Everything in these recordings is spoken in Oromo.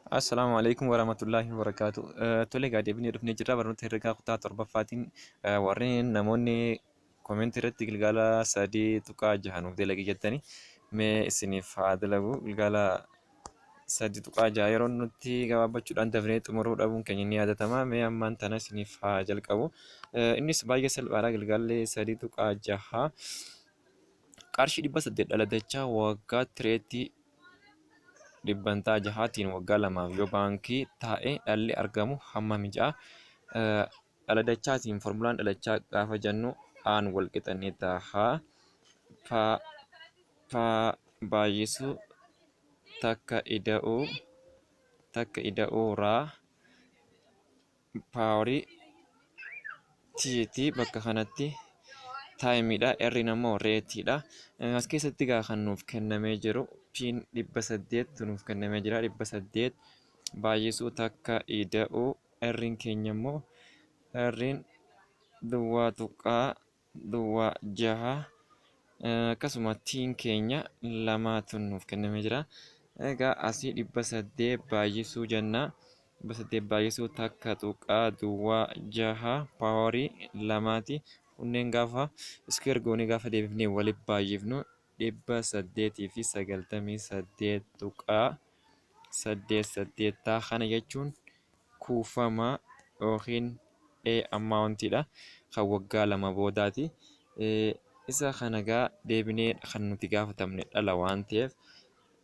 Assalaamu alaikum warahmatullaahi wabarakaatu. Tole egaa deebinee dhufnee jirra barnoota herregaa kutaa torbaffaatiin. Warreen namoonni koomeentii irratti gilgaala 3.6 nuuf dalagi jettanii, mee isiniif haa dalagu. Gilgaala 3.6 yeroo nutti gabaabbachuudhaan dafnee xumuruu dhabuun keenya ni yaadatama. Mee ammaan tana isiniif haa jalqabu. Innis baay'ee salphaadha. Gilgaalli 3.6 qarshii 800 dhala dachaa waggaa tireetti dhibbantaa jahaatiin waggaa lamaaf yoo baankii taa'e dhalli argamu hammami ja'a. Dhala dachaatiin formulaan dhalachaa gaafa jennu aan wal qixa ni taha. Paa paa baay'isuu takka ida'uu takka ida'uu raa paawarii T bakka kanatti taayimiidha. R'n ammoo reetiidha. As keessatti egaa kan nuuf kennamee jiru P'n 800 nuuf kennamee jira. 800 baay'isuu takka ida'uu R'n keenya immoo R'n duwwaa tuqaa duwwaa jaha, akkasuma tiin keenya lamaatu nuuf kennamee jira. Egaa asii 800 baay'isuu jenna. 800 baay'isuu takka tuqaa duwwaa jaha paawarii lamaati. Kunneen gaafa iskuweer goonee gaafa deebifnee walitti baay'ifnu 898.88 ta'a. Kana jechuun kuufama yookiin A amount dha. Kan waggaa lama boodaati. Isa kana egaa deebinee kan nuti gaafatamne dhala waan ta'eef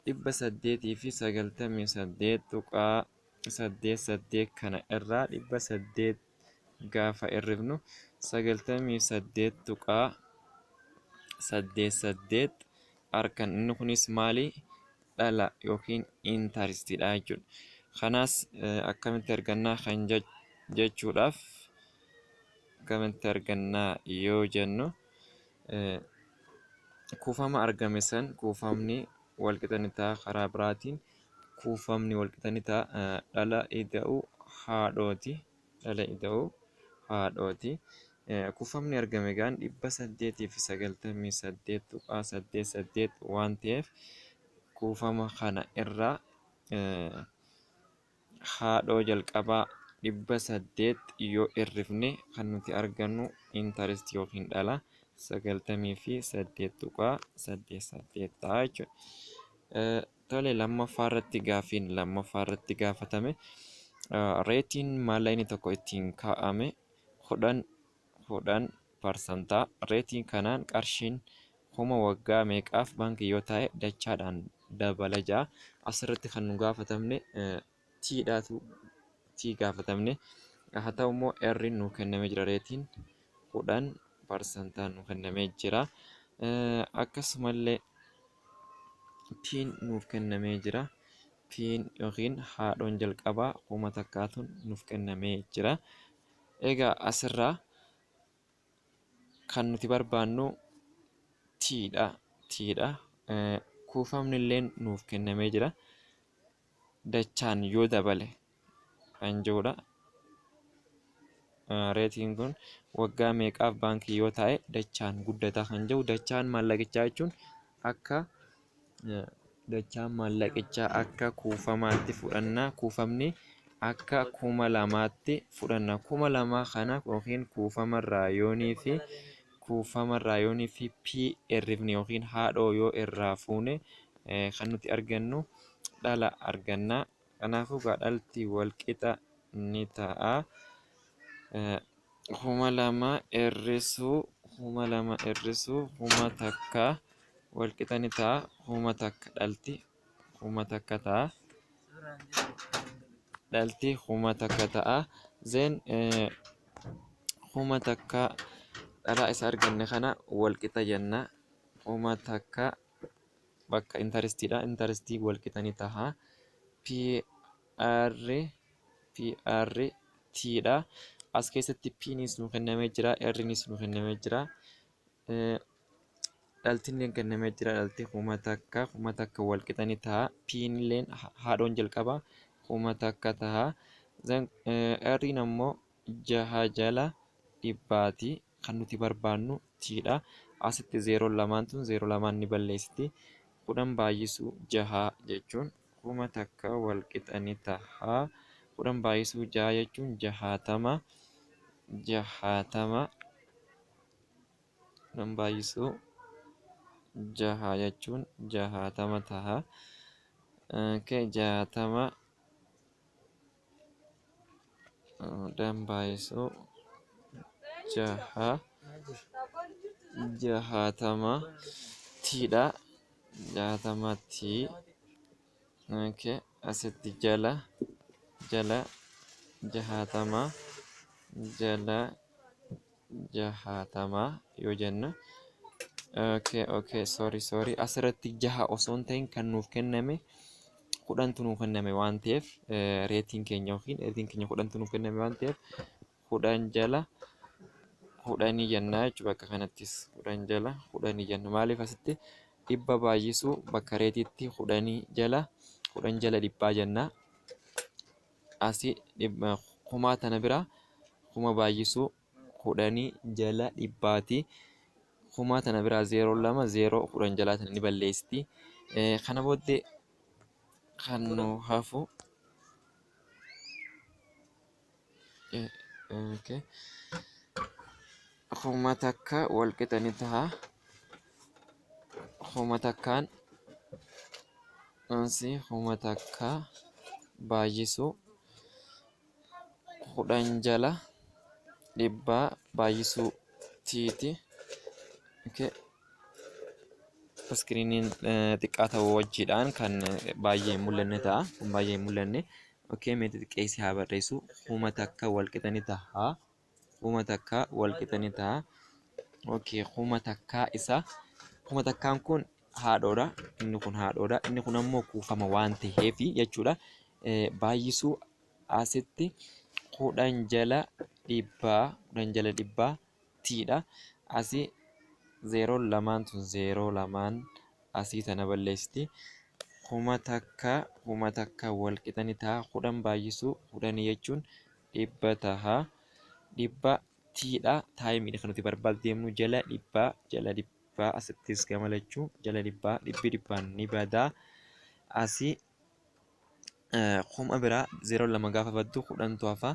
898.88 kana irraa 800 gaafa hir'ifnu 98.88 argan. Inni kunis maali? Dhala yookiin intarestiidha jechuudha. Kanaas akkamitti argannaa kan jechuudhaaf, akkamitti argannaa yoo jennu, kuufama argame san kuufamni walqixa ni ta'a, karaa biraatiin kuufamni walqixa ni ta'a dhala ida'uu haadhooti. Dhala ida'uu haadhooti. Kuufamni argame egaan 898.88 waan ta'eef, kuufama kana irraa haadhoo jalqabaa 800 yoo hir'ifne kan nuti argannu interest yookiin dhala 98.88 ta'a jechuudha. Tole, lammaffaa irratti gaaffiin lammaffaa irratti gaafatame reetiin maallaqni tokko ittiin kaa'ame 10 10 parsantaa. Reetiin kanaan qarshiin 1000 waggaa meeqaaf baankii yoo taa'e dachaadhaan dabala ja'a. Asirratti kan nu gaafatamne T dhaatu, T gaafatamne. Haa ta'u immoo R nu kennamee jira, reetiin 10 parsantaa nu kennamee jira. Akkasumallee P nuuf kennamee jira. P yookiin haadhoon jalqabaa 1000tu nuuf kennamee jira. Egaa asirraa kan nuti barbaannu T dha. T dha. Kuufamni illee nuuf kennamee jira. Dachaan yoo dabale kan jedhudha. Reetiin kun waggaa meeqaaf baankii yoo taa'e dachaan guddata kan jedhu, dachaan maallaqichaa jechuun akka dachaan maallaqichaa akka kuufamaatti fudhanna. Kuufamni akka 2000tti fudhanna. 2000 kana yookiin kuufamarraa yoonii fi kuufamarraa yoonii fi P hir'ifne yookiin haadhoo yoo irraa fuune kan nuti argannu dhala arganna. Kanaafuu egaa dhalti walqixa ni ta'a. 2000 hir'isuu 2000 hir'isuu 1000 walqixa ni ta'a. 1000, dhalti 1000 ta'a. Dhalti 1000 ta'a. Then 1000 dhala isa arganne kana walqixa jenna. 1000 bakka intarestiidha. Intarestii walqixa ni ta'a. PR PR T dha. As keessatti P'nis nu kennamee jira, R'nis nu kennamee jira. Dhaltiin kennamee jira, dhalti 1000, 1000 walqixa ni ta'a. P'n illeen haadhoon jalqabaa 1000 ta'a. R'n ammoo jaha jala dhibbaati. Kan nuti barbaannu T dha. Asitti zeeroon lamaan tun zeeroo lamaan ni balleessiti. 10 baay'isuu jaha jechuun 1000 wal qixa ni taha. 10 baay'isuu 6 jechuun 60. 60 10 baay'isuu 6 jechuun 60 taha. Okay, 60 10 baay'isuu 6 60 tiidha. 60 tii. Okay, asitti jala jala 60 jala 60 yoo jennu, okay, okay, sorry, sorry, asirratti jaha osoo hin ta'in kan nuuf kenname 10tu nuuf kenname waan ta'eef, reetiin keenya yookiin reetiin keenya 10tu nuuf kenname waan ta'eef 10 jala 10 jennaa jechuudha. Bakka kanattis 10 jala 10 jenna. Maaliif asitti 100 baay'isuu bakka reetiitti 10 jala 10 jala 100 jenna. Asii kumaa tana bira kuma baay'isuu 10 jala 100ti. Kumaa tana biraa 0 2 0 10 jalaa tana ni balleessiti. Kana booddee kan nu hafu, okay, 1000 wal qixa ni taha. 1000n asii 1000 baay'isuu 10 jala 100 baay'isuu tiiti. Okay. Iskiriiniin xiqqaa ta'uu wajjiidhaan kan baay'ee hin mul'anne ta'a. Kun baay'ee hin mul'anne. Okay, mee xixiqqeessee haa barreessu. 1000 wal qixa ni ta'a. 1000 wal qixa ni ta'a. Okay, 1000 isa 1000n kun haadhoodha. Inni kun haadhoodha. Inni kun ammoo kuufama waan ta'eef jechuudha. Baay'isuu asitti 10 jala 100 10 jala 100 tiidha. Asii zeeroon lamaan tun zeeroo lamaan asii tana balleessiti. 1000 1000 wal qixa ni ta'a. 10 baay'isuu 10 jechuun 100 taha. 100 tiidha. Taayimiidha kan nuti barbaadu deemnu jala 100 jala 100 asittis gama lachuu jala 100 dhibbi dhibbaan ni bada. Asii kuma biraa zeeroo lama gaafa baddu 10tu hafa.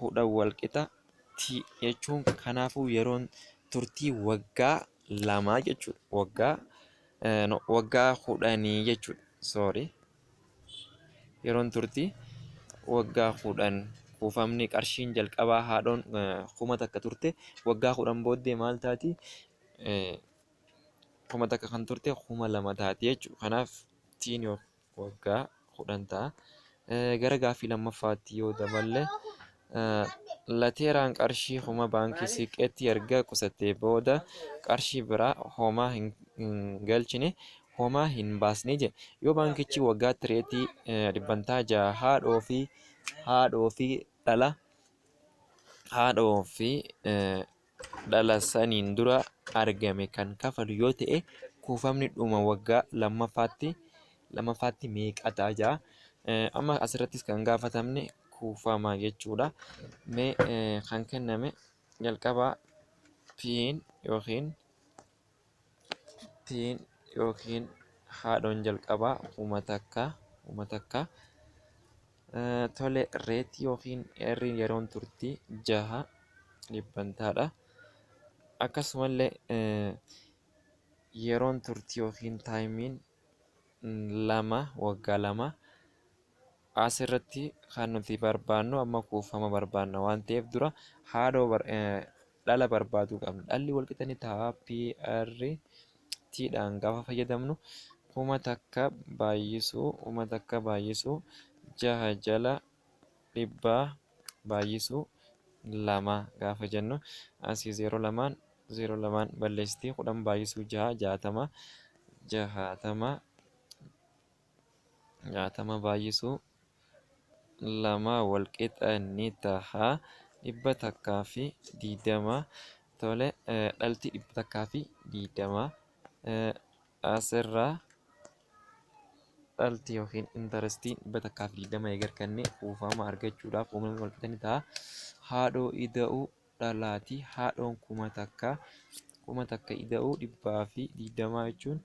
10 wal qixa t jechuun kanaafuu yeroon turtii waggaa 2 jechuudha. Waggaa no, waggaa 10 jechuudha. Sorry. Yeroon turtii waggaa 10 kuufamni qarshiin jalqabaa haadhoon 1000 turte waggaa 10 booddee maal taati? 1000 kan turte 2000 taati jechuudha. Kanaaf tiin waggaa 10 ta'a. Gara gaaffii lammaffaatti yoo daballe, Lateeraan qarshii 1000 baankii Siiqqeetti erga qusattee booda qarshii biraa homaa hin galchine, homaa hin baasne jedhe. Yoo baankichi waggaatti reetii dhibbantaa 6 haadhoo fi dhala haadhoo fi dhala saniin dura argame kan kafalu yoo ta'e, kuufamni dhuma waggaa lammaffaatti meeqa ta'a jedha. Amma asirrattis kan gaafatamne kuufama jechuudha. Mee kan kenname jalqabaa P'n yookiin haadhoon jalqabaa 1000 1000. Tole, reetii yookiin R yeroon turtii jaha dhibbantaadha. Akkasumallee yeroon turtii yookiin taayimiin 2 waggaa 2. Asirratti kan nuti barbaannu amma kuufama barbaanna waan ta'eef dura haadhoo dhala barbaaduu qabna. Dhalli walqixa ni ta'a PR T dhaan gaafa fayyadamnu 1000 baay'isuu 1000 baay'isuu jaha jala 100 baay'isuu 2 gaafa jennu, asii zeeroo lamaan zeeroo lamaan balleessiti. 10 baay'isuu jaha 60, 60 60 baay'isuu 2 wal qixa ni taha 120. Tole, dhalti 120 asirraa dhalti yookiin intarestiin 120 eega arganne, kuufama argachuudhaaf kuufamni wal qixa ni ta'a haadhoo ida'uu dhalaati. Haadhoon 1000, 1000 ida'uu 120 jechuun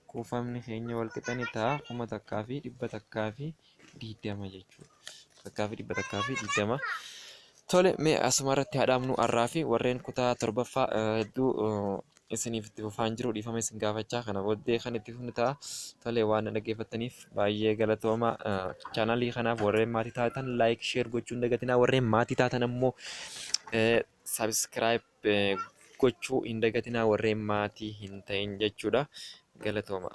Kuufamni keenya walqixa ni ta'a 1120 jechuudha. 1120. Tole, mee asuma irratti haa dhaabnu har'aa fi warreen kutaa torbaffaa hedduu isiniif itti fufaan jiru dhiifama isin gaafachaa kana booddee kan itti fufnu ta'a. Tole, waan na dhaggeeffattaniif baay'ee galatooma. Chaanalii kanaaf warreen maatii taatan like, share gochuu hin dagatinaa. Warreen maatii taatan ammoo subscribe gochuu hin dagatinaa warreen maatii hin ta'in jechuudha. Galatooma.